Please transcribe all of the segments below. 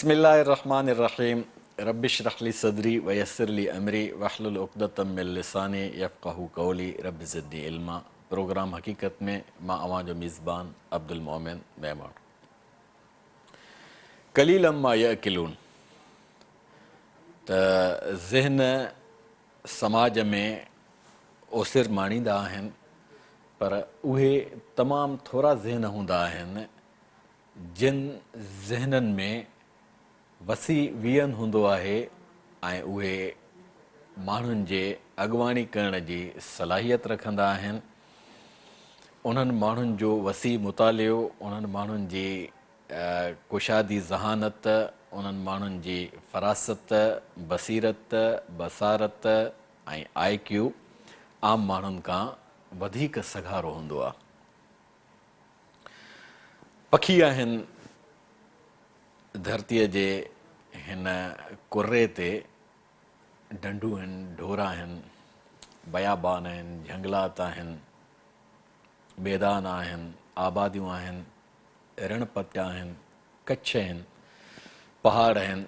بسم الله الرحمٰن الرحيم رب اشرح لي صدري ويسر لي امري واحلل عقدة من لساني يفقهوا قولي رب زدني علما پروگرام حقيقت ۾ مان اوهان جو ميزبان عبدالمومن ميمڻ. قليلا ما ياڪلون ته ذهن سماج ۾ اوسر ماڻيندا آهن پر اهي تمام ٿورا ذهن هوندا آهن جن ذهنن ۾ وسيع ويئن هوندو آهي ۽ اهي ماڻهن جي اڳواڻي ڪرڻ جي صلاحيت رکندا آهن. انهن ماڻهن جو وسيع مطالعو، انهن ماڻهن جي ڪشادي ذهانت، انهن ماڻهن جي فراست، بصيرت، بصارت ۽ آء ڪيو عام ماڻهن کان وڌيڪ سگهارو هوندو آهي. پکي آهن ڌرتيء جي هن ڪري تي، ڍنڍون آهن، ڍور آهن، بيابان آهن، جهنگلات آهن، ميدان آهن، آباديون آهن، رڻ پٽ آهن، ڪڇ آهن، پهاڙ آهن،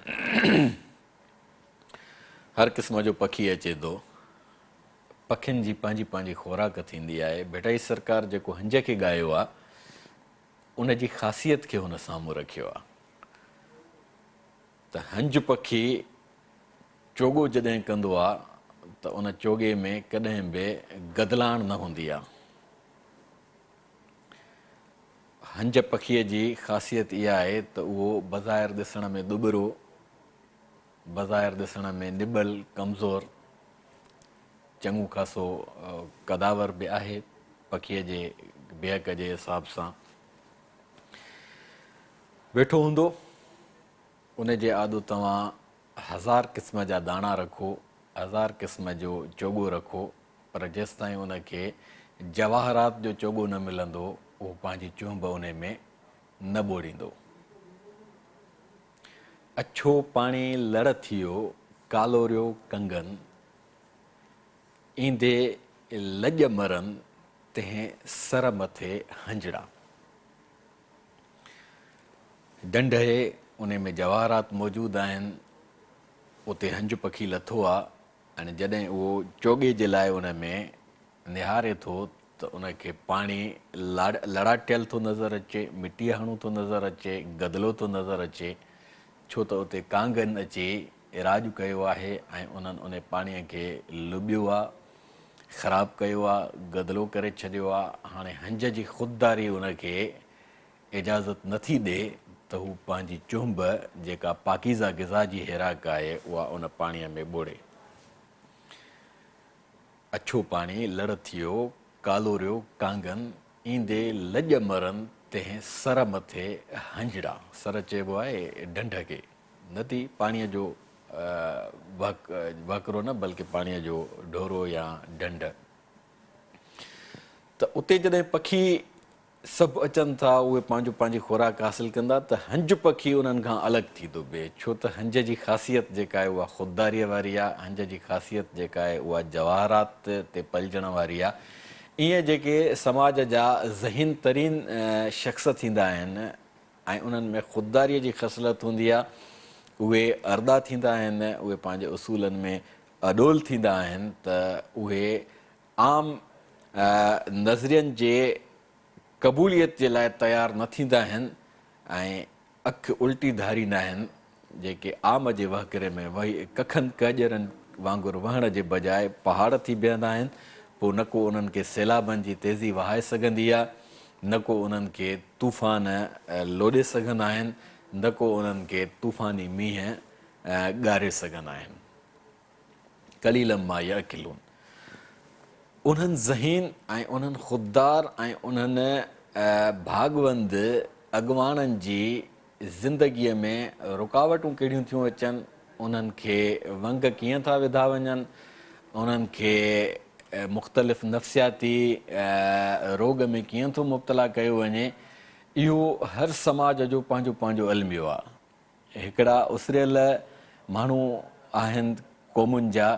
هر قسم جو پکي اچي ٿو. پکين جي پنهنجي پنهنجي خوراڪ ٿيندي آهي. ڀٽائي سرڪار جيڪو هنج کي ڳايو آهي، ان جي خاصيت کي هن سامهون رکيو آهي ته هنج پکي چوڳو جڏهن ڪندو آهي ته ان چوڳي ۾ ڪڏهن به گدلاڻ نه هوندي آهي. هنج پکيء جي خاصيت اها آهي ته اهو بظاهر ڏسڻ ۾ ڏٻرو، بظاهر ڏسڻ ۾ نٻل، ڪمزور، چڱو خاصو قداور به آهي پکيء جي بيهڪ جي حساب سان ويٺو هوندو. ان جي آڏو توهان هزار قسم جا داڻا رکو، هزار قسم جو چوڳو رکو، پر جيستائين ان کي جواهرات جو چوڳو نه ملندو، اهو پنهنجي چهنب انهي ۾ نه ٻوڙيندو. اڇو پاڻي لڙ ٿيو، ڪالوريو ڪنگن، ايندي لڄ مرن، تنهن سر مٿي هنجڙا. ڍنڍ اهي، انهي ۾ جواهرات موجود آهن، اتي هنج پکي لٿو آ ۽ جڏهن اهو چوڳي جي لاء ان ۾ نهاري ٿو ته ان کي پاڻي لڙاٽيل ٿو نظر اچي، مٽيء هڻو ٿو نظر اچي، گدلو ٿو نظر اچي، ڇو ته اتي ڪانگن اچي راڄ ڪيو آهي ۽ انهن ان پاڻيء کي لٻيو آ، خراب ڪيو آ، گدلو ڪري ڇڏيو آ، هاڻي هنج جي خودداري ان کي اجازت نه ٿي ڏئي ته هو پنهنجي چهنب جيڪا پاڪيزه غذا جي هيراڪ آهي اها ان پاڻيء ۾ ٻوڙي. اڇو پاڻي لڙ ٿيو، ڪالوريو ڪانگن، ايندي لڄ مرن تنهن سر مٿي هنجڙا. سر چئبو آهي ڍنڍ کي. ندي پاڻيء جو وهڪرو نه بلڪه پاڻيء جو ڍورو يا ڍنڍ. ته اتي جڏهن پکي سڀ اچن ٿا، اهي پنهنجو پنهنجي خوراڪ حاصل ڪندا ته هنج پکي انهن کان الڳ ٿي ٿو بيهي، ڇو ته هنج جي خاصيت جيڪا آهي اها خودداريء واري آهي، هنج جي خاصيت جيڪا آهي اها جواهرات تي پلجڻ واري آهي. ائين جيڪي سماج جا ذهين ترين شخص ٿيندا آهن ۽ انهن ۾ خودداريء جي خصلت هوندي آهي، اهي ارڏا ٿيندا آهن، اهي پنهنجي اصولن ۾ اڏول ٿيندا آهن ته اهي عام نظرين جي قبوليت جي لاء تيار نه ٿيندا آهن ۽ اک الٽي ڌاريندا آهن، جيڪي عام جي وهڪري ۾ وهي ڪکن ڪهڄرن وانگر وهڻ جي بجاء پهاڙ ٿي بيهندا آهن، پوء نه ڪو انهن کي سيلابن جي تيزي وهائي سگهندي آهي، نه ڪو انهن کي طوفان لوڏي سگهندا آهن، نه ڪو انهن کي طوفاني مينهن ڳاري سگهندا آهن. قليلا ما ياڪلون انهن ذهين ۽ انهن خوددار ۽ انهن ڀاڳوند اڳواڻن جي زندگيء ۾ رڪاوٽون ڪهڙيون ٿيون اچن، انهن کي ونگ ڪيئن ٿا وڌا وڃن، انهن کي مختلف نفسياتي روڳ ۾ ڪيئن ٿو مبتلا ڪيو وڃي، اهو هر سماج جو پنهنجو پنهنجو الميو آهي. هڪڙا اسريل ماڻهو آهن قومن جا،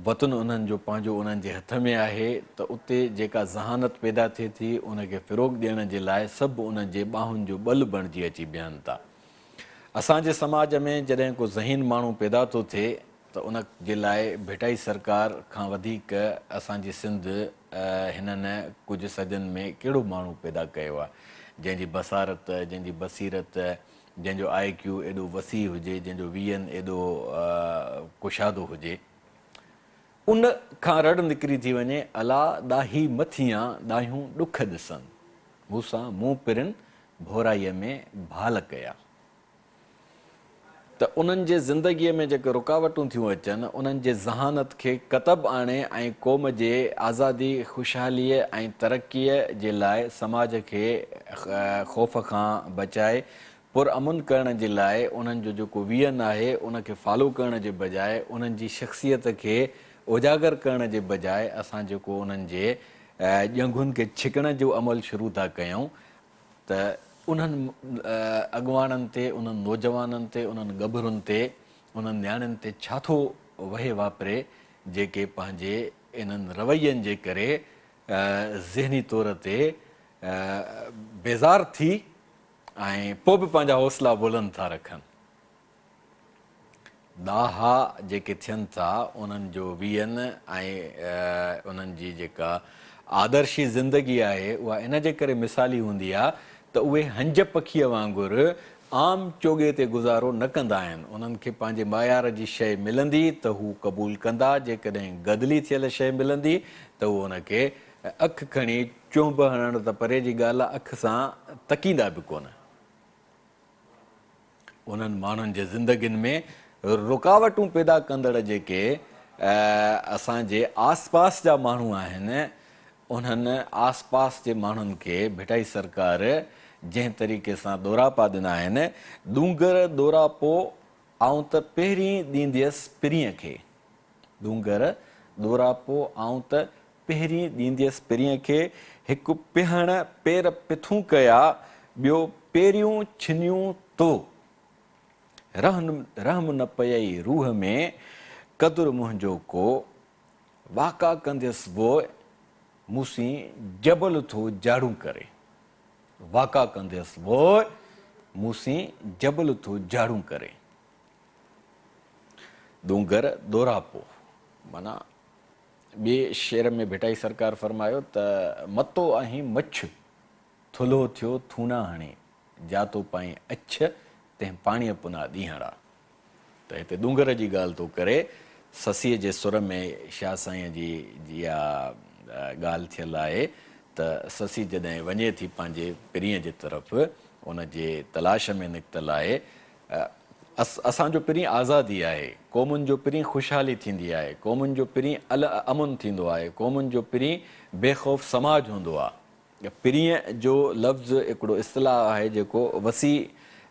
وطن انهن جو پنهنجو انهن جي هٿ ۾ آهي ته اتي جيڪا ذهانت پيدا ٿئي ٿي ان کي فروغ ڏيڻ جي لاء سڀ انهن جي ٻانهن جو ٻل بڻجي اچي بيهن ٿا. اسان جي سماج ۾ جڏهن ڪو ذهين ماڻهو پيدا ٿو ٿئي ته ان جي لاء ڀٽائي سرڪار کان وڌيڪ اسان جي سنڌ هنن ڪجهه صدين ۾ ڪهڙو ماڻهو پيدا ڪيو آهي جنهن جي بصارت، جنهن جي بصيرت، جنهن جو آء ڪيو ايڏو وسيع هجي، جنهن جو ويئن ايڏو ڪشادو هجي. ان کان رڙ نڪري ٿي وڃي، الا ڏاهي م ٿيان، ڏاهيون ڏک ڏسن. مون سان مون پرين ڀورائيء ۾ ڀال ڪيا. ته انهن جي زندگيء ۾ جيڪي رڪاوٽون ٿيون اچن، انهن جي ذهانت کي ڪتب آڻي ۽ قوم جي آزادي، خوشحاليء ۽ ترقيء جي لاء سماج کي خوف کان بچائي پر امن ڪرڻ جي لاء انهن جو جيڪو ويئن آهي ان کي فالو ڪرڻ جي بجاء انهن جي شخصيت کي اجاگر ڪرڻ جي بجاء اسان جيڪو انهن جي ڄنگهن کي ڇڪڻ جو عمل شروع ٿا ڪيون ته انهن اڳواڻن تي، انهن نوجوانن تي، انهن ڳڀرن تي، انهن نياڻين تي ڇا ٿو وهي واپري جيڪي پنهنجي انهن روين جي ڪري ذهني طور تي بيزار ٿي ۽ پوء به پنهنجا حوصلا بلند ٿا رکن. ڏاها جيڪي ٿين ٿا انهن جو ويئن ۽ انهن جي جيڪا آدرشي زندگي آهي اها ان جي ڪري مثالي هوندي آهي ته اهي هنج پکيء وانگر عام چوڳي تي گذارو نه ڪندا آهن. انهن کي پنهنجي معيار جي شيء ملندي ته هو قبول ڪندا، جيڪڏهن گدلي ٿيل شيء ملندي ته هو ان کي اک کڻي چونب هڻڻ ته پري جي ڳالهه آهي اک سان تڪيندا به ڪونه. انهن ماڻهن جي زندگين ۾ رڪاوٽون پيدا ڪندڙ جيڪي اسان جي آس پاس جا ماڻهو آهن، انهن آس پاس جي ماڻهن کي ڀٽائي سرڪار جنهن طريقي سان ڏوراپا ڏنا آهن، ڏونگر ڏوراپو آئون ته پهرين ڏينديس پرينء کي. ڏونگر ڏوراپو آئون ته پهرين ڏينديس پرينء کي، هڪ پهڻ پير پٿون ڪيا، ٻيو پيريون ڇنيون تو. رهن رحم نه پيئي روح ۾، قدر منهنجو ڪو. واڪا ڪنديس ووء، مون سين جبل ٿو جاڙون ڪري. واڪا ڪنديس ووء، مون سين جبل ٿو جاڙون ڪري. ڏونگر ڏوراپو معنيٰ ٻئي شعر ۾ ڀٽائي سرڪار فرمايو ته، متو آهين مڇ، ٿلهو ٿيو ٿونا هڻي، جاتو پائين اڇ، تنهن پاڻيء پنا ڏينهڙا. ته هتي ڏونگر جي ڳالهه ٿو ڪري، سسيء جي سر ۾ شاهه سائينء جي اها ڳالهه ٿيل آهي ته سسي جڏهن وڃي ٿي پنهنجي پرينء جي طرف، ان جي تلاش ۾ نڪتل آهي، اسان جو پرين آزادي آهي، قومن جو پرين خوشحالي ٿيندي آهي، قومن جو پرين امن ٿيندو آهي، قومن جو پرين بي خوف سماج هوندو آهي. پرينء جو لفظ هڪڙو اصطلاح آهي جيڪو وسيع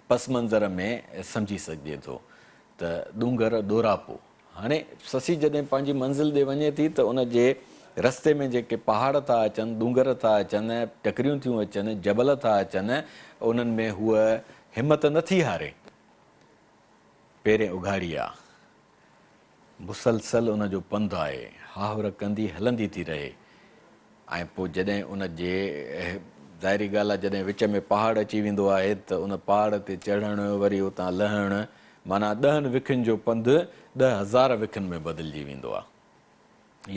پس منظر ۾ سمجهي سگهجي ٿو ته ڏونگر ڏوراپو. هاڻي سسي جڏهن پنهنجي منزل ڏي وڃي ٿي ته ان جي رستي ۾ جيڪي پهاڙ ٿا اچن، ڏونگر ٿا اچن، ٽڪريون ٿيون اچن، جبل ٿا اچن، انهن ۾ هوء همت نه ٿي هاري. پيرين اگهاڙي آ. مسلسل ان جو پنڌ آهي. هاهور ڪندي هلندي ٿي رهي ۽ پوء جڏهن ان جي ظاهري ڳالهه آ جڏهن وچ ۾ پهاڙ اچي ويندو آهي ته ان پهاڙ تي چڙهڻ وري اتان لهڻ معنيٰ ڏهن وکن جو پنڌ 10,000 وکن ۾ بدلجي ويندو آ.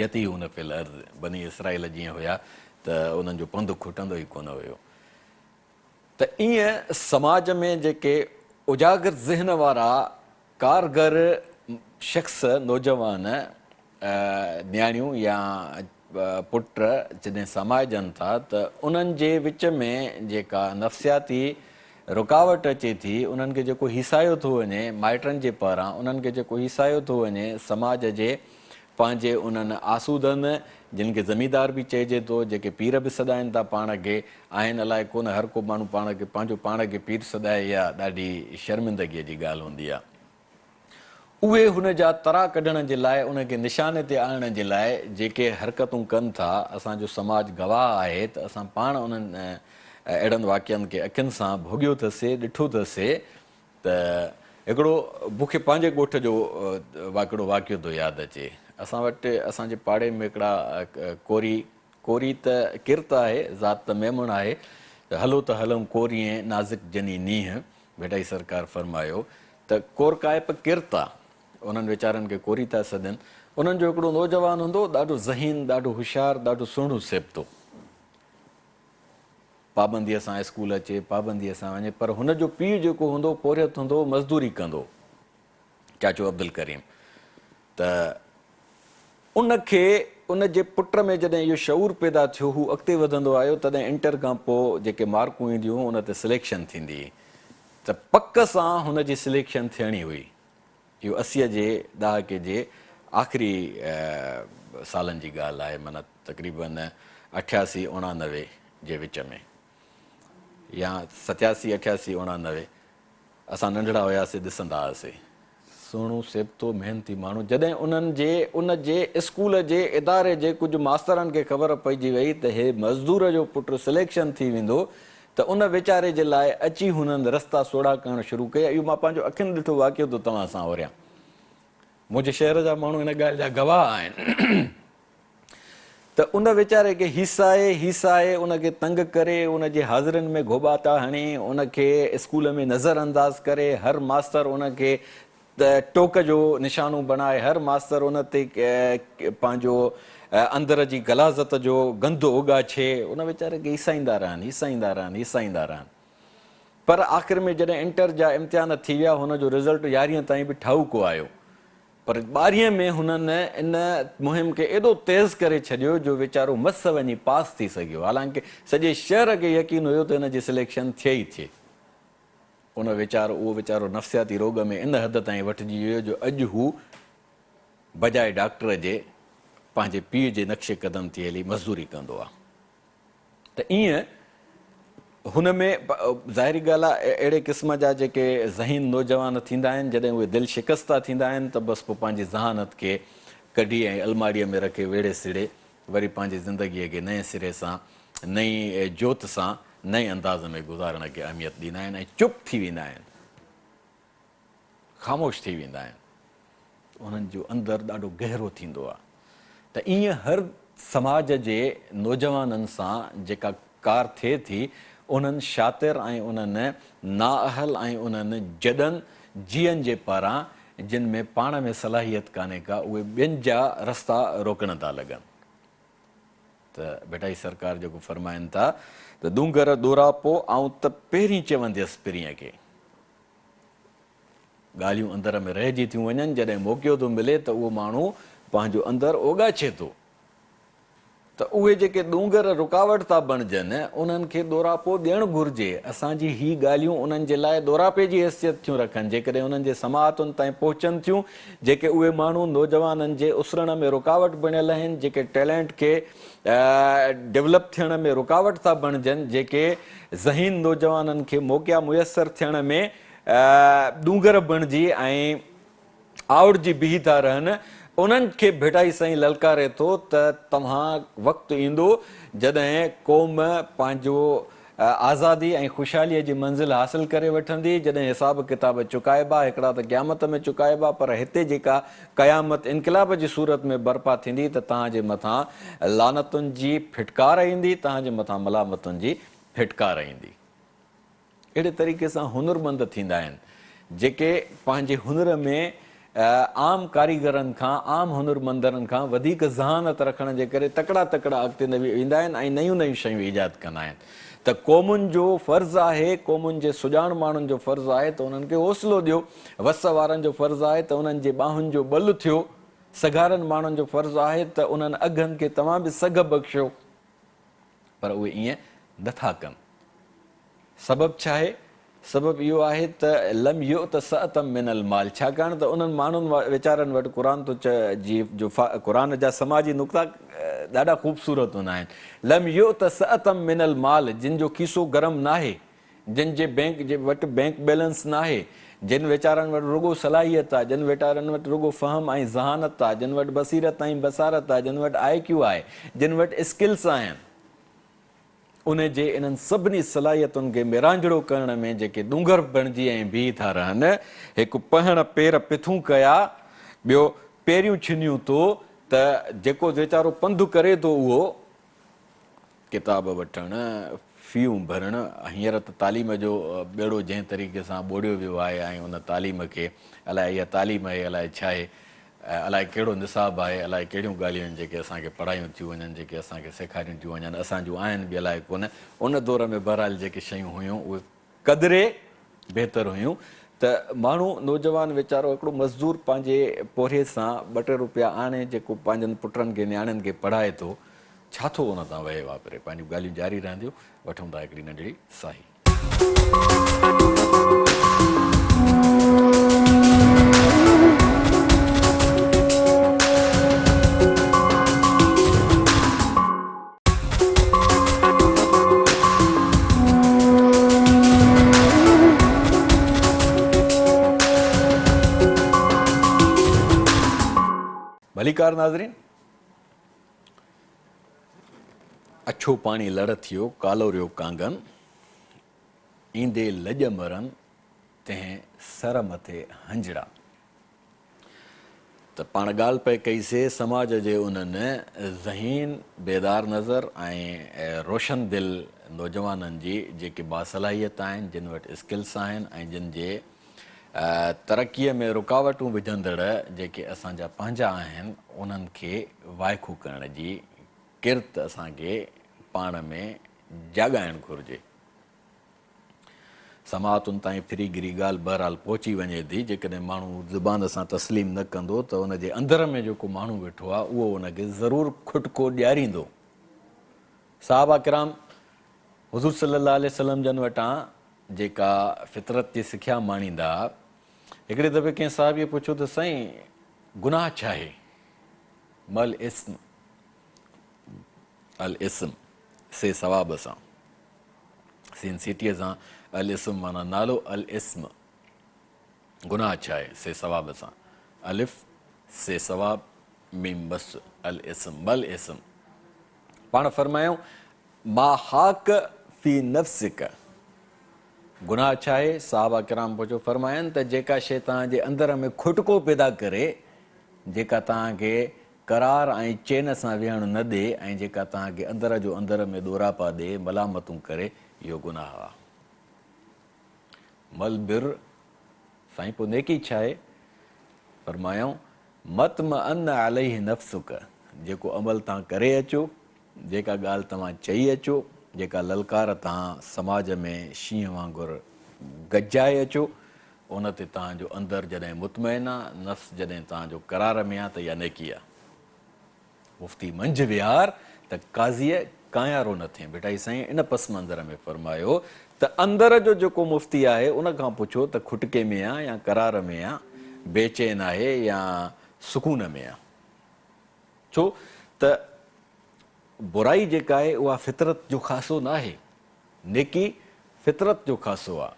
يتيهون في الارض بني اسرائيل جيئن هيا ته انهن جو پنڌ کٽندو ئي ڪونه هيو. ته ايئن سماج ۾ جيڪي اجاگر ذهن وارا ڪارگر شخص نوجوان نياڻيون يا پٽ جڏهن سامائجن ٿا ته انهن جي وچ ۾ جيڪا نفسياتي رڪاوٽ اچي ٿي انهن کي جيڪو هيسايو ٿو وڃي مائٽن جي پاران انهن کي جيڪو هيسايو ٿو وڃي سماج جي پنهنجي انهن آسودن جن کي زميندار به چئجي ٿو جيڪي پير به سڏائين ٿا پاڻ کي آهن الائي ڪونه هر ڪو ماڻهو پاڻ کي پنهنجو پاڻ کي پير سڏائي اها ڏاڍي شرمندگيء جي ڳالهه هوندي آهي. اهي هن جا ترا ڪڍڻ جي لاء ان کي نشاني تي آڻڻ جي لاء جيڪي حرڪتون ڪن ٿا اسان جو سماج گواهه آهي ته اسان پاڻ انهن اهڙن واقعن کي اکين سان ڀوڳيو اٿسي ڏٺو اٿسي ته هڪڙو مون کي پنهنجي ڳوٺ جو هڪڙو واقعو ٿو ياد اچي. اسان وٽ اسان جي پاڙي ۾ هڪڙا ڪوري، ڪوري ته ڪرت آهي، ذات ته ميمڻ آهي، ته هلو ته هلون ڪوريئين نازڪ جني نينهن، ڀٽائي سرڪار فرمايو ته ڪورڪائپ ڪرتا، انهن ويچارن کي ڪوري ٿا سڏين، انهن جو هڪڙو نوجوان هوندو هو، ڏاڍو ذهين، ڏاڍو هوشيار، ڏاڍو سهڻو سيبتو. پابنديء سان اسڪول اچي، پابنديء سان وڃي، پر هن جو پيء جيڪو هوندو هو، پورهيت هوندو هو، مزدوري ڪندو هو. چاچو عبدالڪريم ته ان کي ان جي پٽ ۾ جڏهن اهو شعور پيدا ٿيو، هو اڳتي وڌندو آيو، تڏهن انٽر کان پوء جيڪي مارڪون اينديون هيون، ان تي سليڪشن ٿيندي هئي ته پڪ سان هن جي سليڪشن ٿيڻي هئي. اهو اسيء جي ڏهاڪي جي آخري سالن جي ڳالهه آهي، معنيٰ تقريباً اٺياسي اڻانوي جي وچ ۾ يا ستياسي اٺياسي اڻانوي، اسان ننڍڙا هياسي ڏسندا هئاسي. سهڻو سيبتو محنتي ماڻهو، جڏهن انهن جي ان جي اسڪول جي اداري جي ڪجهه ماسترن کي خبر پئجي وئي ته هي مزدور جو پٽ سليڪشن ٿي ويندو ته ان ويچاري جي لاء اچي هنن رستا سوڙها ڪرڻ شروع ڪيا. اهو مان پنهنجو اکين ڏٺو واقعو ٿو توهان سان اوريان. منهنجي شهر جا ماڻهو ان ڳالهه جا گواهه آهن ته ان ويچاري کي هيسائي هيسائي ان کي تنگ ڪري ان جي حاضرين ۾ گهوٻاتا هڻي ان کي اسڪول ۾ نظر انداز ڪري هر ماستر ان کي ٽوڪ جو نشانو بڻائي هر ماستر ان تي پنهنجو اندر جي غلاظت جو گند اوڳاڇي ان ويچاري کي هيسائيندا رهن هيسائيندا رهن هيسائيندا رهن پر آخر ۾ جڏهن انٽر جا امتحان ٿي ويا هن جو رزلٽ يارهين تائين به ٺاهوڪو آيو پر ٻارهين ۾ هنن ان مهم کي ايڏو تيز ڪري ڇڏيو جو ويچارو مس وڃي پاس ٿي سگهيو حالانڪه سڄي شهر کي يقين هيو ته هن جي سليڪشن ٿئي ئي ٿئي. ان ويچارو اهو ويچارو نفسياتي روڳ ۾ ان حد تائين وٺجي ويو جو اڄ هو بجاء ڊاڪٽر جي پنهنجي پيء جي نقش قدم ٿي هلي مزدوري ڪندو آ ته ايئن هن ۾ ظاهري ڳالهه آ اهڙي قسم جا جيڪي ذهين نوجوان ٿيندا آهن جڏهن اهي دل شڪسته ٿيندا آهن ته بس پوء پنهنجي ذهانت کي ڪڍي ۽ الماڙيء ۾ رکي ويڙهي سيڙهي وري پنهنجي زندگيء کي نئين سري سان، نئين جوت سان، نئين انداز ۾ گذارڻ کي اهميت ڏيندا آهن ۽ چپ ٿي ويندا آهن، خاموش ٿي ويندا آهن. انهن جو اندر ڏاڍو گهرو ٿيندو آهي ته ائين هر سماج جي نوجوانن سان جيڪا ڪار ٿئي ٿي، انهن شاطر ۽ انهن نااهل ۽ انهن جڏن جيئن جي پاران جن ۾ پاڻ ۾ صلاحيت ڪانهي ڪا، اهي ٻين جا رستا روڪڻ ٿا لڳن. ته ڀٽائي سرڪار جيڪو فرمائن ٿا ته ڏونگر ڏوراپو آئون ته پهرين چونديس پرينء کي. ڳالهيون اندر ۾ رهجي ٿيون وڃن، جڏهن موقعو ٿو ملي ته اهو ماڻهو پنهنجو اندر اوڳاڇي ٿو. ته اهي جيڪي ڏونگر رڪاوٽ ٿا بڻجن، انهن کي ڏوراپو ڏيڻ گهرجي. اسان جي هي ڳالهيون انهن جي لاء ڏوراپي جي حيثيت ٿيون رکن، جيڪڏهن انهن جي سماعتن تائين پهچن ٿيون، جيڪي اهي ماڻهو نوجوانن جي اسرڻ ۾ رڪاوٽ بڻيل آهن، جيڪي ٽيلينٽ کي ڊولپ ٿيڻ ۾ رڪاوٽ ٿا بڻجن، جيڪي ذهين نوجوانن کي موقعا ميسر ٿيڻ ۾ ڏونگر بڻجي ۽ آوڙجي بيهي ٿا رهن، انهن کي ڀٽائي سائين للڪاري ٿو ته توهان وقت ايندو جڏهن قوم پنهنجو آزادي ۽ خوشحاليء جي منزل حاصل ڪري وٺندي، جڏهن حساب ڪتاب چڪائبا، هڪڙا ته قيامت ۾ چڪائبا پر هتي جيڪا قيامت انقلاب جي صورت ۾ برپا ٿيندي ته توهان جي مٿان لعنتن جي ڦٽڪار ايندي، توهان جي مٿان ملامتن جي ڦٽڪار ايندي. اهڙي طريقي سان هنرمند ٿيندا آهن، جيڪي پنهنجي هنر ۾ عام ڪاريگرن کان، عام هنرمندن کان وڌيڪ ذهانت رکڻ جي ڪري تڪڙا تڪڙا اڳتي ويندا آهن ۽ نيون نيون شيون ايجاد ڪندا آهن ته قومن جو فرض آهي، قومن جي سڄاڻ ماڻهن جو فرض آهي ته انهن کي حوصلو ڏيو، وس وارن جو فرض آهي ته انهن جي ٻانهن جو ٻل ٿيو، سگهارن ماڻهن جو فرض آهي ته انهن اگهن کي توهان به سگهه بخشيو. پر اهي ائين نه ٿا ڪن. سبب ڇا آهي؟ سبب اهو آهي ته لم يؤت سعة من المال ڇاڪاڻ ته انهن ماڻهن ويچارن وٽ قرآن ٿو جي جو قرآن جا سماجي نقطا ڏاڍا خوبصورت هوندا آهن لم يؤت سعة من المال جن جو کيسو گرم ناهي جن جي بينڪ جي وٽ بينڪ بيلنس ناهي، جن ويچارن وٽ رڳو صلاحيت آ، جن ويٽارن وٽ رڳو فهم ۽ ذهانت آ، جن وٽ بصيرت ۽ بصارت آ، جن وٽ آء ڪيو آهي، جن وٽ اسڪلس آهن، انهي جي انهن سڀني صلاحيتن کي ميرانجهڙو ڪرڻ ۾ جيڪي ڏونگر بڻجي ۽ بيهي ٿا رهن، هڪ پهڻ پير پٿون ڪيا، ٻيو پيريون ڇنيون تو ته جيڪو ويچارو پنڌ ڪري ٿو اهو ڪتاب وٺڻ، فيون ڀرڻ، هينئر ته تعليم جو ٻيڙو جنهن طريقي سان ٻوڙيو ويو آهي ۽ ان تعليم کي الائي اها تعليم آهي الائي ڇا آهي، الائي ڪهڙو نصاب آهي، الائي ڪهڙيون ڳالهيون آهن جيڪي اسان کي پڙهايون ٿيون وڃن، جيڪي اسان کي سيکاريون ٿيون وڃن، اسان جون آهن به الائي ڪونه. ان دور ۾ بهرحال جيڪي شيون هيون اهي قدري بهتر هيون ته ماڻهو نوجوان ويچارو هڪڙو مزدور پنهنجي پورهيي سان ٻه ٽي روپيا آڻي جيڪو پنهنجن پٽن کي نياڻين کي پڙهائي ٿو، ڇا ٿو ان تان وهي واپري؟ پنهنجون ڳالهيون جاري رهنديون، وٺون ٿا هڪڙي ننڍڙي ساهي. ڀليڪار ناظرين! اڇو پاڻي لڙ ٿيو، ڪالوريو ڪانگن، ايندي لڄ مرن، تنهن سر مٿي هنجڙا. ته پاڻ ڳالهه پئي ڪئي سي سماج جي انهن ذهين، بيدار نظر ۽ روشن دل نوجوانن جي جيڪي باصلاحيت آهن، جن وٽ اسڪلس آهن ۽ جن جي ترقيء ۾ رڪاوٽون وجهندڙ جيڪي اسان جا پنهنجا آهن، انهن کي وائکو ڪرڻ جي ڪرت اسان کي پاڻ ۾ جاڳائڻ گهرجي. سماعتن تائين ڦري گهري ڳالهه بهرحال پهچي وڃي ٿي. جيڪڏهن ماڻهو زبان سان تسليم نه ڪندو ته ان جي اندر ۾ جيڪو ماڻهو ويٺو آهي اهو ان کي ضرور کٽڪو ڏياريندو. صحابه ڪرام حضور صلي الله عليه وسلم جن وٽان جيڪا فطرت جي سکيا ماڻيندا، هڪڙي دفعي ڪنهن صحابيء پڇيو ته سائين گناهه ڇا آهي؟ ما الاثم؟ الاثم سي ثواب سان. سين سيٽيء سان الاسم معنيٰ نالو الاسم گناهه ڇا آهي؟ سي ثواب سان الف سي ثواب ميم مس الاسم ما الاسم پاڻ فرمايائون ما حاڪ في نفسک گناهه ڇا آهي؟ صحابه ڪرام پڇيو فرمايائون ته جيڪا شيء توهان جي اندر ۾ کٽڪو پيدا ڪري جيڪا توهان کي قرار ۽ چين سان ويهڻ نه ڏي ۽ جيڪا توهان کي اندر جو اندر ۾ ڏوراپا ڏي، ملامتون ڪري، اهو گناهه آ. مل بر، سائين پوء نيڪي ڇا آهي؟ فرمايائون، ما اطمئن عليه نفسک، جيڪو عمل توهان ڪري اچو، جيڪا ڳالهه توهان چئي اچو، جيڪا للڪار توهان سماج ۾ شينهن وانگر گجائي اچو، ان تي توهان جو اندر جڏهن مطمئن آ، نفس جڏهن توهان جو قرار ۾ آ ته اها نيڪي آ. مفتي منجهه ويهار ته قاضيء ڪانيارو نه ٿئين. ڀٽائي سائين ان پس منظر ۾ فرمايو ته اندر جو جيڪو مفتي آهي ان کان پڇو ته کٽڪي ۾ آ يا قرار ۾ آ، بي چين آهي يا سڪون ۾ آ. ڇو ته برائي جيڪا آهي اها فطرت جو خاصو ناهي، نيڪي فطرت جو خاصو آ.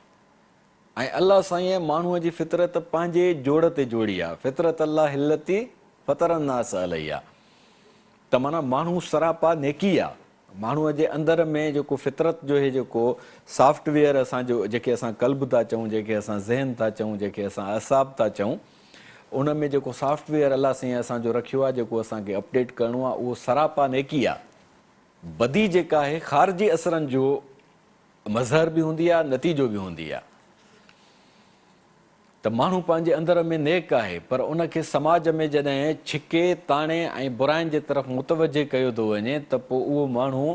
۽ الله سائينء ماڻهوء جي فطرت پنهنجي جوڙ تي جوڙي آ، فطرت الله التي فطر الناس عليها، ته معنيٰ ماڻهو سراپا نيڪي آ، ماڻهوء جي اندر ۾ جيڪو فطرت جو هي جيڪو سافٽ ويئر اسان جو جيڪي اسان قلب ٿا چئون، جيڪي اسان ذهن ٿا چئون، جيڪي اسان اعصاب ٿا چئون، ان ۾ جيڪو سافٽ ويئر الله سائينء اسان جو رکيو آ، جيڪو اسان کي اپڊيٽ ڪرڻو آ، اهو سراپا نيڪي آ. بدي جيڪا آهي خارجي اثرن جو مظهر به هوندي آ نتيجو به هوندي آ ته ماڻهو پنهنجي اندر ۾ نيڪ آهي پر ان کي سماج ۾ جڏهن ڇڪي تاڻي ۽ براين جي طرف متوجه ڪيو ٿو وڃي ته پوء اهو ماڻهو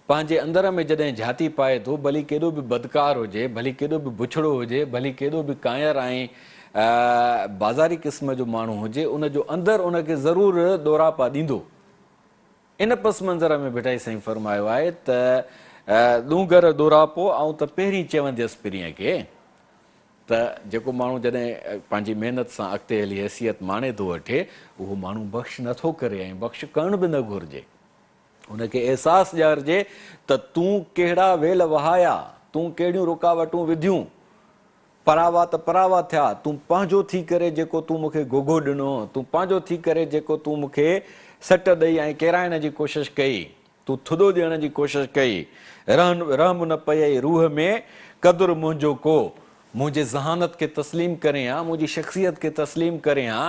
پنهنجي اندر ۾ جڏهن جهاتي پائي ٿو ڀلي ڪيڏو به بدڪار هجي ڀلي ڪيڏو به بڇڙو هجي ڀلي ڪيڏو به ڪانئر ۽ بازاري قسم جو ماڻهو هجي ان جو اندر ان کي ضرور ڏوراپا ڏيندو. ان پس منظر ۾ ڀٽائي سائين فرمايو آهي ته، ڏونگر ڏوراپو آئون ته پهرين چونديس پرينء کي ته جيڪو ماڻهو جڏهن پنهنجي محنت سان اڳتي هلي حيثيت ماڻي ٿو وٺي اهو ماڻهو بخش نه ٿو ڪري ۽ بخش ڪرڻ به نه گهرجي. ان کي احساس ڏيارجي ته تون ڪهڙا ويل وهايا، تون ڪهڙيون رڪاوٽون وڌيون، پراوا ته پراوا ٿيا، تون پنهنجو ٿي ڪري جيڪو تون مون کي گهوگهو ڏنو، تون پنهنجو ٿي ڪري جيڪو تون مون کي سٽ ڏئي ۽ ڪيرائڻ جي ڪوشش ڪئي، تون ٿڏو ڏيڻ جي ڪوشش ڪئي، رحم نه پيئي روح ۾، قدر منهنجو ڪو، منهنجي ذهانت کي تسليم ڪرين ها، منهنجي شخصيت کي تسليم ڪرين ها،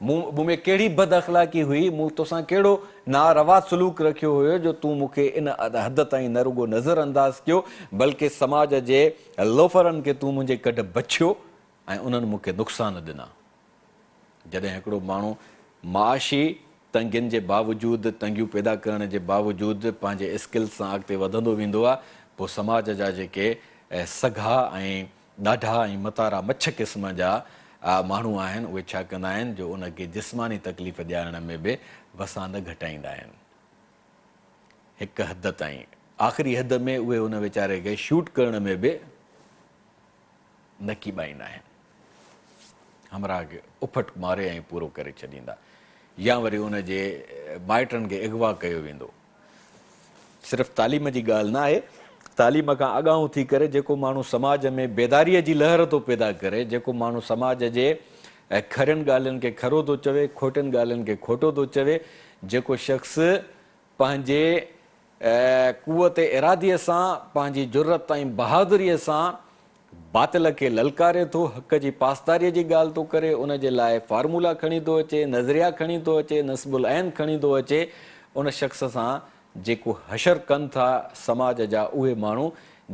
مون مون ۾ ڪهڙي بد اخلاقي هئي، مون توسان ڪهڙو ناروا سلوڪ رکيو هيو جو تون مون کي ان حد تائين نه رڳو نظر انداز ڪيو بلڪه سماج جي لوفرن کي تون منهنجي ڪڍ بڇيو ۽ انهن مون کي نقصان ڏنا. جڏهن هڪڙو ماڻهو معاشي تنگين جي باوجود، تنگيون پيدا ڪرڻ جي باوجود پنهنجي اسڪلز سان اڳتي وڌندو ويندو آهي، پوء سماج جا جيڪي سگها ۽ ڏاڍا ۽ متارا مڇ قسم جا ماڻهو آهن، اهي ڇا ڪندا آهن جو ان کي جسماني تڪليف ڏيارڻ ۾ به وسان نه گهٽائيندا آهن. هڪ حد تائين، آخري حد ۾ اهي ان ويچاري کي شوٽ ڪرڻ ۾ به نه ڪيٻائيندا آهن. همراهه کي اڦٽ ماري ۽ پورو ڪري ڇڏيندا يا وري ان جي مائٽن کي اغوا ڪيو ويندو. صرف تعليم جي ڳالهه نه آهي، تعليم کان اڳاهون ٿي ڪري جيڪو ماڻهو سماج ۾ بيداريء جي لهر ٿو پيدا ڪري، جيڪو ماڻهو سماج جي کرين ڳالهين کي کرو ٿو چوي، کوٽين ڳالهين کي کوٽو ٿو چوي، جيڪو شخص پنهنجي قوت اراديء سان، پنهنجي جرئت ۽ بهادريء سان باطل کي للڪاري ٿو، حق جي پاسداريء جي ڳالهه ٿو ڪري، ان جي لاء فارمولا کڻي ٿو اچي، نظريا کڻي ٿو اچي، نصب العين کڻي ٿو اچي، ان شخص سان جيڪو حشر ڪن ٿا سماج جا اهي ماڻهو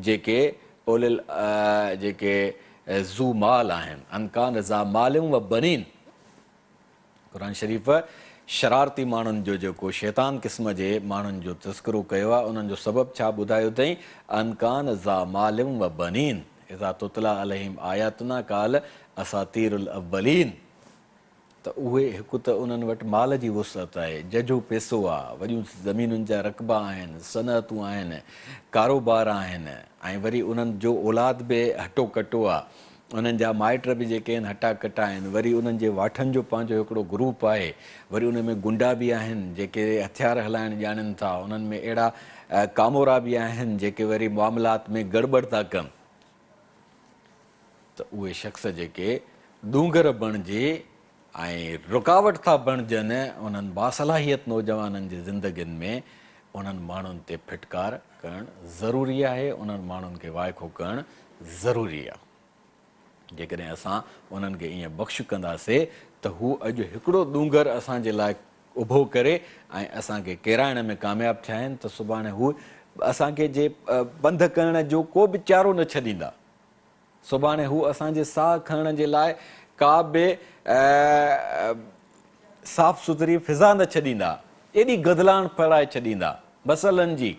جيڪي اولي جيڪي ذو مال آهن، ان ڪان ذا مال و بنين. قرآن شريف شرارتي ماڻهن جو جيڪو شيطان قسم جي ماڻهن جو تذڪرو ڪيو آهي انهن جو سبب ڇا ٻڌايو اٿئين ان ڪان ذا مال و بنين اذا تتليٰ عليهم آياتنا قال اساطير الاولين ته اهي هڪ ته انهن وٽ مال جي وسعت آهي ججهو پيسو آهي وڏيون زمينن جا رقبا آهن صنعتون آهن ڪاروبار آهن ۽ وري انهن جو اولاد به هٽو ڪٽو آهي انهن جا مائٽ به جيڪي آهن هٽا ڪٽا آهن، وري انهن جي واٺن جو پنهنجو هڪڙو گروپ آهي، وري انهن ۾ گنڊا به آهن جيڪي هٿيار هلائڻ ڄاڻين ٿا، انهن ۾ اهڙا ڪامورا به آهن جيڪي وري معاملات ۾ گڙٻڙ ٿا ڪن ته اهي شخص جيڪي ڏونگر بڻجي ۽ رڪاوٽ ٿا بڻجن انهن باصلاحيت نوجوانن جي زندگين ۾ انهن ماڻهن تي ڦٽڪار ڪرڻ ضروري آهي، انهن ماڻهن کي وائکو ڪرڻ ضروري آهي. جيڪڏهن اسان انهن کي ائين بخش ڪنداسي ته هو اڄ هڪڙو ڏونگر اسان جي لاء اڀو ڪري ۽ اسان کي ڪيرائڻ ۾ ڪامياب ٿيا آهن ته سڀاڻي هو اسان کي جي پنڌ ڪرڻ جو ڪو به چارو نه ڇڏيندا. سڀاڻي هو اسان جي ساهه کڻڻ جي لاء ڪا به صاف سٿري فضا نه ڇڏيندا. ايڏي گدلاڻ ڦهلائي ڇڏيندا. مسئلن جي،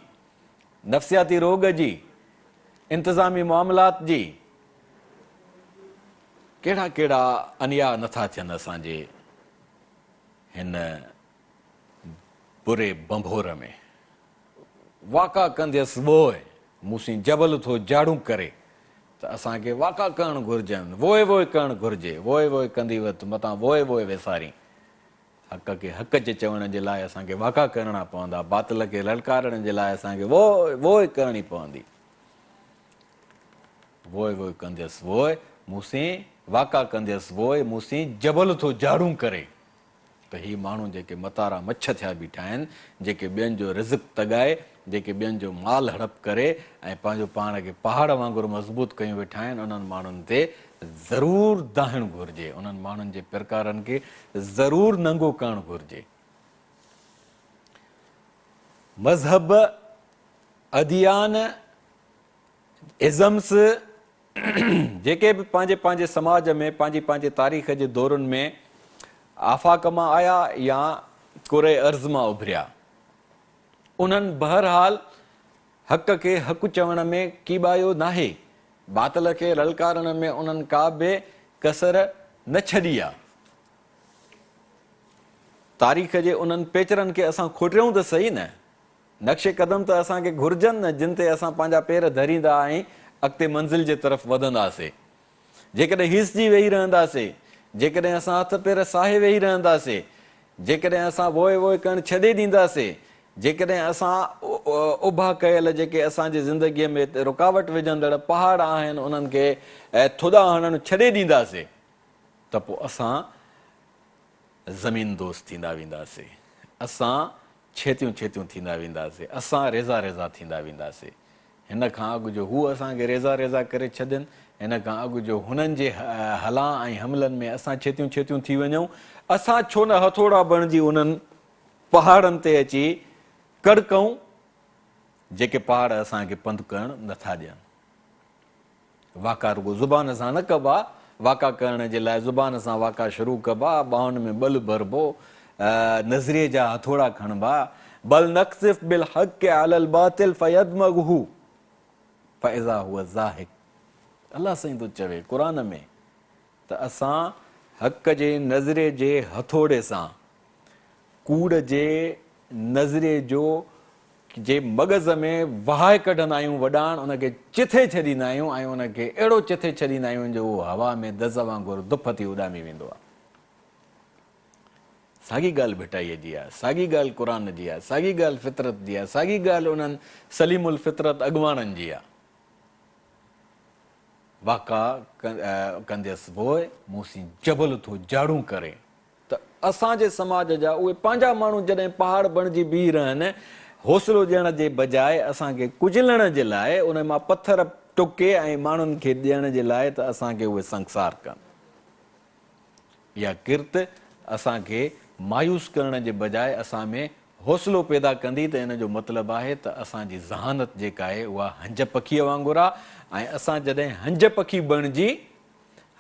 نفسياتي روڳ جي، انتظامي معاملات جي، ڪهڙا ڪهڙا انياء نٿا ٿين اسان جي هن بري ڀنڀور ۾. واڪا ڪنديس ووء، مون سين جبل ٿو جاڙون ڪري ته اسان کي واڪا ڪرڻ گهرجن، ووء ووء ڪرڻ گهرجي، ووء ووء ڪندي وت متان ووء ووء وسارين. حق کي حق جي چوڻ جي لاء اسان کي واڪا ڪرڻا پوندا، باطل کي للڪارڻ جي لاء اسان کي ووء ووء ڪرڻي پوندي. ووء ووء ڪنديس ووء، مون سين واڪا ڪنديس ووء، مون سين جبل ٿو جاڙون ڪري. ته هي ماڻهو جيڪي متارا مڇ ٿيا بيٺا آهن، جيڪي ٻين جو رزق تڳائي، جيڪي ٻين جو مال هڙپ ڪري ۽ پنهنجو پاڻ کي پهاڙ وانگر مضبوط ڪيون ويٺا آهن، انهن ماڻهن تي ضرور دانهڻ گهرجي، انهن ماڻهن جي پرڪارن کي ضرور ننگو ڪرڻ گهرجي. مذهب، اديان، ازمس، جيڪي به پنهنجي پنهنجي سماج ۾ پنهنجي پنهنجي تاريخ جي دورن ۾ آفاق مان آيا يا ڪره ارض مان اڀريا، انهن بهرحال حق کي حق چوڻ ۾ ڪيٻايو ناهي، باطل کي للڪارڻ ۾ انهن ڪا به ڪسر نه ڇڏي آ. تاريخ جي انهن پيچرن کي اسان کوٽيون ته سهي نه. نقش قدم ته اسان کي گهرجن نه جن تي اسان پنهنجا پير ڌريندا ۽ اڳتي منزل جي طرف وڌنداسي. جيڪڏهن هيسجي ويهي رهنداسي، جيڪڏهن اسان هٿ پير ساهي ويهي رهنداسي، جيڪڏهن اسان ووء ووء ڪرڻ ڇڏي ڏينداسي، جيڪڏهن اسان اڀا ڪيل جيڪي اسان جي زندگيء ۾ رڪاوٽ وجهندڙ پهاڙ آهن انهن کي ٿڏا هڻڻ ڇڏي ڏينداسي ته پوء اسان زمين دوز ٿيندا وينداسي. اسان ڇيتيون ڇيتيون ٿيندا وينداسي. اسان ريزا ريزا ٿيندا وينداسي. هن کان اڳ جو هو اسان کي ريزا ريزا ڪري ڇڏين، هن کان اڳ جو هنن جي هلان ۽ حملن ۾ اسان ڇيتيون ڇيتيون ٿي وڃون، اسان ڇو نه هٿوڙا بڻجي انهن پهاڙن تي اچي ڪڙڪئون، جيڪي پهاڙ اسان کي پنڌ ڪرڻ نه ٿا ڏين. واڪا رڳو زبان سان نه ڪبا، واڪا ڪرڻ جي لاء زبان سان واڪا شروع ڪبا، ٻانهن ۾ ٻل ڀربو، نظريي جا هٿوڙا کڻبا، بل نقذف بالحق علي الباطل فيدمغه فاذا هو زاهق الله سائين ٿو چوي قرآن ۾ ته اسان حق جي نظريي جي هٿوڙي سان ڪوڙ جي نظريي جو جي مغز ۾ وهائي ڪڍندا آهيون وڏاڻ ان کي چٿي ڇڏيندا آهيون ۽ ان کي اهڙو چٿي ڇڏيندا آهيون جو اهو هوا ۾ دز وانگر دڦ ٿي اڏامي ويندو آهي. ساڳي ڳالهه ڀٽائيء جي آهي، ساڳي ڳالهه قرآن جي آهي، ساڳي ڳالهه فطرت جي آهي، ساڳي ڳالهه انهن سليم الفطرت اڳواڻن جي آهي. واڪا ڪنديس ووء، مون سين جبل ٿو جاڙون ڪري. ته اسان جي سماج جا اهي پنهنجا ماڻهو جڏهن پهاڙ بڻجي بيهي رهن، حوصلو ڏيڻ جي بجاء اسان کي ڪچلڻ جي لاء ان مان پٿر ٽڪي ۽ ماڻهن کي ڏيڻ جي لاء ته اسان کي اهي سنگسار ڪن. اها ڪرت اسان کي مايوس ڪرڻ جي بجاء اسان ۾ حوصلو پيدا ڪندي ته ان جو مطلب آهي ته اسان جي ذهانت جيڪا آهي اها هنج پکيء وانگر آهي ۽ اسان جڏهن هنج پکي بڻجي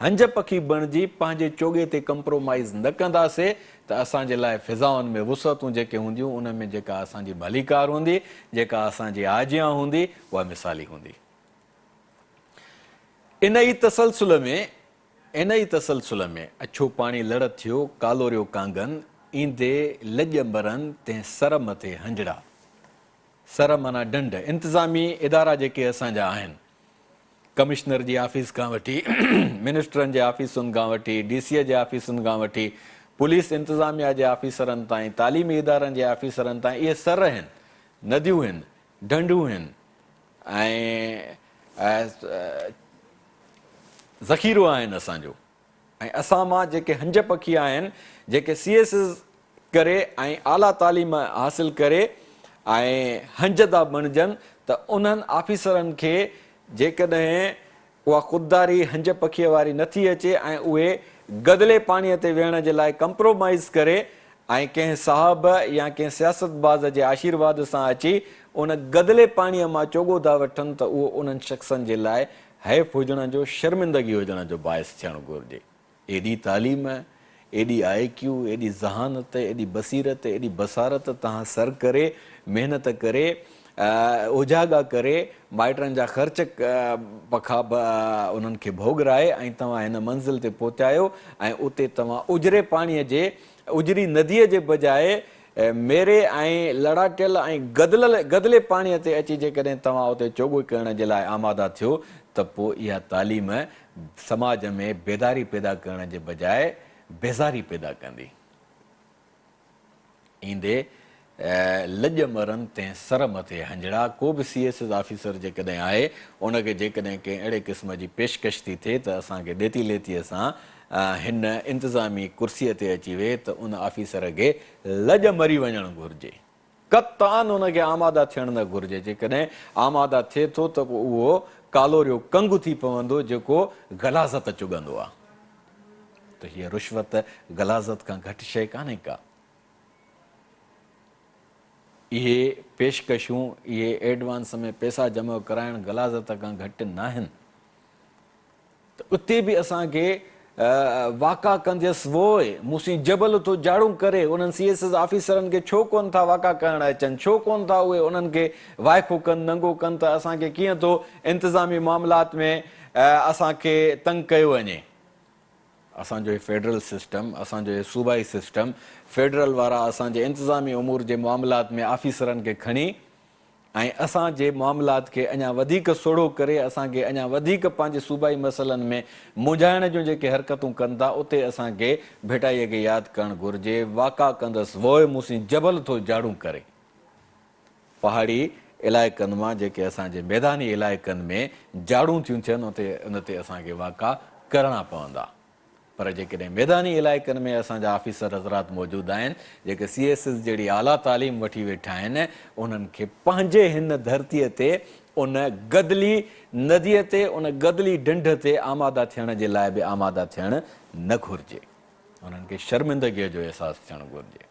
هنج پکي بڻجي پنهنجي چوڳي تي ڪمپرومائيز نه ڪنداسي ته اسان جي لاء فضائن ۾ وسعتون جيڪي هونديون ان ۾ جيڪا اسان جي ڀليڪار هوندي، جيڪا اسان جي آجيان هوندي اها مثالي هوندي. ان ئي تسلسل ۾ ان ئي تسلسل ۾ اڇو پاڻي لڙ ٿيو ڪالوريو ڪانگن، ايندي لڄ مرن تنهن سر مٿي هنجڙا. سر معنيٰ ڍنڍ. انتظامي ادارا جيڪي اسان جا آهن. ڪمشنر جي آفيس کان وٺي منسٽرن جي آفيسن کان وٺي ڊي سي جي آفيسن کان وٺي پوليس انتظاميا جي آفيسرن تائين تعليمي ادارن جي آفيسرن تائين اهي سر هن نديون هن ڍنڍون هن ۽ ذخيرو آهن اسان جو ۽ اسان مان جيڪي هنج پکي آهن، جيڪي سي ايس ايس ڪري ۽ اعليٰ تعليم حاصل ڪري ۽ هنج ٿا بڻجن ته انهن آفيسرن کي جيڪڏهن اها خودداري هنج پکيء واري نٿي اچي ۽ اهي گدلي پاڻيء تي ويهڻ جي لاء ڪمپرومائيز ڪري ۽ ڪنهن صاحب يا ڪنهن سياستباز جي آشيرواد سان اچي ان گدلي پاڻيء مان چوڳو ٿا وٺن ته اهو انهن شخصن جي لاء حيف هجڻ جو شرمندگي هجڻ جو باعث ٿيڻ گهرجي. ايڏي تعليم، ايڏي آء ڪيو، ايڏي ذهانت، ايڏي بصيرت، ايڏي بصارت تهان سر ڪري، محنت ڪري، اوجاڳا ڪري، مائٽن جا خرچ پکا انهن کي ڀوڳرائي ۽ توهان هن منزل تي پهتايو ۽ اتي توهان اجري پاڻيء جي اجري نديء جي بجاء ميري ۽ لڙاٽيل ۽ گدلل گدلي پاڻيء تي اچي جيڪڏهن توهان اتي چوڳو ڪرڻ جي لاء آماده ٿيو ته پوء اها تعليم سماج ۾ بيداري پيدا ڪرڻ جي بجاء بيزاري پيدا ڪندي. ايندي لڄ مرن تنهن سر مٿي هنجڙا. ڪو به سي ايس ايس آفيسر جيڪڏهن آهي ان کي جيڪڏهن ڪنهن اهڙي قسم جي پيشڪش ٿي ٿئي ته اسان کي ڏيتي ليتيء سان هن انتظامي ڪرسيء تي اچي ويهه ته ان آفيسر کي لڄ مري وڃڻ گهرجي. قطعاً ان کي آماده ٿيڻ نه گهرجي. جيڪڏهن آماده ٿئي ٿو ته پوء اهو ڪالوريو ڪنگ ٿي پوندو جيڪو غلاظت چڳندو آهي. ته هيء رشوت غلاظت کان گهٽ شيء ڪانهي ڪا. اهي پيشڪشون، اهي ايڊوانس ۾ پئسا جمع ڪرائڻ غلاظت کان گهٽ ناهن. ته اتي به اسان کي واڪا ڪنديس ووء، مون سين جبل ٿو جاڙون ڪري، انهن سي ايس ايس آفيسرن کي ڇو ڪونه ٿا واڪا ڪرڻ اچن، ڇو ڪونه ٿا اهي انهن کي وائکو ڪن، ننگو ڪن ته اسان کي ڪيئن ٿو انتظامي معاملات ۾ اسان کي تنگ ڪيو وڃي. اسان جو هي فيڊرل سسٽم، اسان جو هي صوبائي سسٽم، فيڊرل وارا اسان جي انتظامي امور جي معاملات ۾ آفيسرن کي کڻي ۽ اسان جي معاملات کي اڃا وڌيڪ سوڙهو ڪري اسان کي اڃا وڌيڪ پنهنجي صوبائي مسئلن ۾ منجهائڻ جون جيڪي حرڪتون ڪن ٿا اتي اسان کي ڀٽائيء کي ياد ڪرڻ گهرجي، واڪا ڪندس ووء مون سين جبل ٿو جاڙون ڪري. پهاڙي علائقن مان جيڪي اسان جي ميداني علائقن ۾ جاڙون ٿيون ٿين اتي ان تي اسان کي واڪا ڪرڻا پوندا. پر جيڪڏهن ميداني علائقن ۾ اسان جا آفيسر حضرات موجود آهن جيڪي سي ايس ايس جهڙي اعليٰ تعليم وٺي ويٺا آهن انهن کي پنهنجي هن ڌرتيء تي ان گدلي نديء تي، ان گدلي ڍنڍ تي آماده ٿيڻ جي لاء به آماده ٿيڻ نه گهرجي. انهن کي شرمندگيء جو احساس ٿيڻ گهرجي.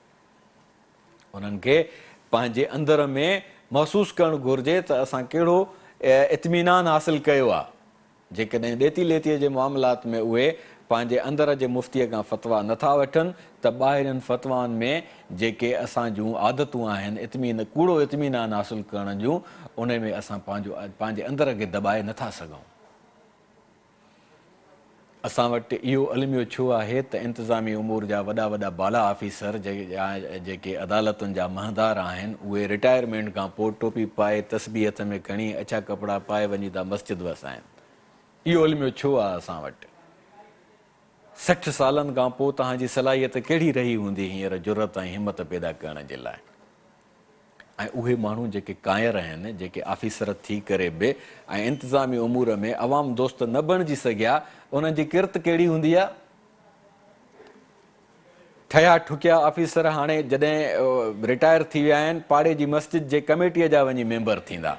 انهن کي پنهنجي اندر ۾ محسوس ڪرڻ گهرجي ته اسان ڪهڙو اطمينان حاصل ڪيو آهي. جيڪڏهن ڏيتي ليتيء جي معاملات ۾ اهي پنهنجي اندر جي مفتيء کان فتويٰ نه ٿا وٺن ته ٻاهرين فتوائن ۾ جيڪي اسان جون عادتون آهن اطمين ڪوڙو اطمينان حاصل ڪرڻ جون انهي ۾ اسان پنهنجو پنهنجي اندر کي دٻائي نه ٿا سگهون. اسان وٽ اهو الميو ڇو آهي ته انتظامي امور جا وڏا وڏا بالا آفيسر جيڪي عدالتن جا مهندار آهن اهي رٽائرمينٽ کان پوء ٽوپي پائي تسبيح هٿ ۾ کڻي اڇا ڪپڙا پائي وڃي ٿا مسجد وسائن. اهو الميو ڇو آهي اسان وٽ؟ 60 سالن کان پوء توهان جي صلاحيت ڪهڙي رهي هوندي هينئر جرئت ۽ همت پيدا ڪرڻ جي لاء؟ ۽ اهي ماڻهو جيڪي ڪانئر آهن، جيڪي آفيسر ٿي ڪري به ۽ انتظامي امور ۾ عوام دوست نه بڻجي سگهيا، انهن جي ڪرت ڪهڙي هوندي آ؟ ٺهيا ٺڪيا آفيسر هاڻي جڏهن رٽائر ٿي ويا آهن، پاڙي جي مسجد جي ڪميٽيء جا وڃي ميمبر ٿيندا.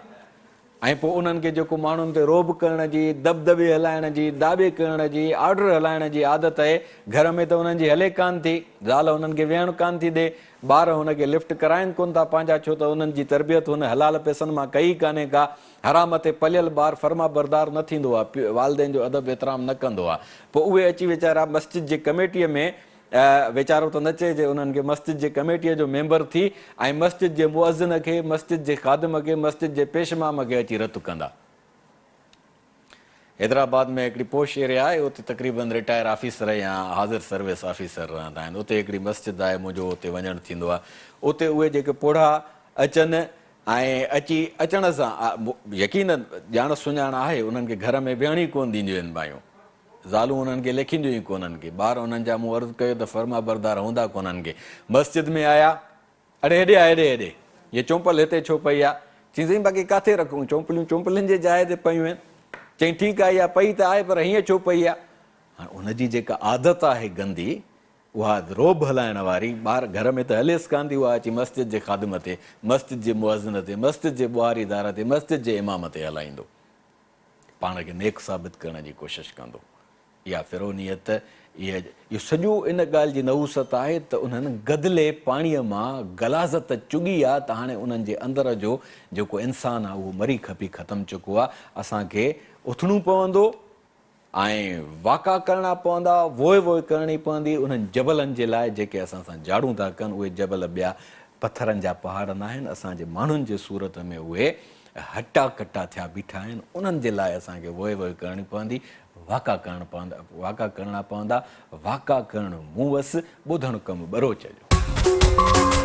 ۽ پوء انهن کي جيڪو ماڻهن تي رعب ڪرڻ جي، دٻدٻي هلائڻ جي، داٻي ڪرڻ جي، آرڊر هلائڻ جي عادت اهي، گهر ۾ ته انهن جي هلي ڪانه ٿي، زال هنن کي ويهڻ ڪانه ٿي ڏي، ٻار هن کي لفٽ ڪرائين ڪونه ٿا پنهنجا ڇو ته انهن جي تربيت هن حلال پئسن مان ڪئي ئي ڪانهي ڪا، حرام تي پليل ٻار فرمانبردار نه ٿيندو آ، والدين جو ادب احترام نه ڪندو آ، پوء اهي اچي ويچارا مسجد جي ڪميٽيء ۾. ويچارو ته نه چئجي انهن کي مسجد جي ڪميٽيء جو ميمبر ٿي ۽ مسجد جي مؤذن کي، مسجد جي خادم کي، مسجد جي پيش امام کي اچي رت ڪندا. حيدرآباد ۾ هڪڙي پوش ايريا آهي، اتي تقريبن رٽائر آفيسر يا حاضر سروس آفيسر رهندا آهن. اتي هڪڙي مسجد آهي، منهنجو اتي وڃڻ ٿيندو آهي. اتي اهي جيڪي پوڙها اچن ۽ اچي اچڻ سان يقينن ڄاڻ سڃاڻ آهي، انهن کي گهر ۾ ويهڻ ئي ڪونه ڏينديون آهن مايون. زالون انهن کي ليکينديون ئي ڪونهن ڪي، ٻار انهن جا مون عرض ڪيو ته فرمانبردار هوندا ڪونهن ڪي. مسجد ۾ آيا، اڙي هيڏي آ هيڏي هيڏي، هيء چونپل هتي ڇو پئي آ؟ چيائين سائين باقي ڪاٿي رکون، چونپليون چونپلين جي جاء تي پيون آهن. چيائين ٺيڪ آ اها پئي ته آهي پر هيئن ڇو پئي آ؟ هاڻ ان جي جيڪا عادت آهي گندي، اها رعب هلائڻ واري، ٻار گهر ۾ ته هليس ڪانه ٿي، اها اچي مسجد جي خادم تي، مسجد جي مؤذن تي، مسجد جي ٻهاريدار تي، مسجد جي امام تي هلائيندو. پاڻ کي نيڪ ثابت ڪرڻ جي ڪوشش ڪندو. اها فرعونيت، اهو سڄو ان ڳالهه جي نحوست آهي ته انهن گدلي پاڻيء مان غلاظت چڳي آ ته هاڻي انهن جي اندر جو جيڪو انسان آ اهو مري کپي ختم چڪو آ. اسان کي اٿڻو پوندو ۽ واڪا ڪرڻا پوندا، ووء ووء ڪرڻي پوندي انهن جبلن جي لاء جيڪي اسان سان جاڙون ٿا ڪن. اهي جبل ٻيا پٿرن جا پهاڙ ناهن، اسان جي ماڻهن جي صورت ۾ اهي هٽا ڪٽا ٿيا بيٺا آهن، انهن جي لاء اسان کي ووء ووء ڪرڻي پوندي، واڪا ڪرڻ پوندا، واڪا ڪرڻا پوندا، واڪا ڪرڻ مون وس، ٻڌڻ ڪم ٻروچ جو.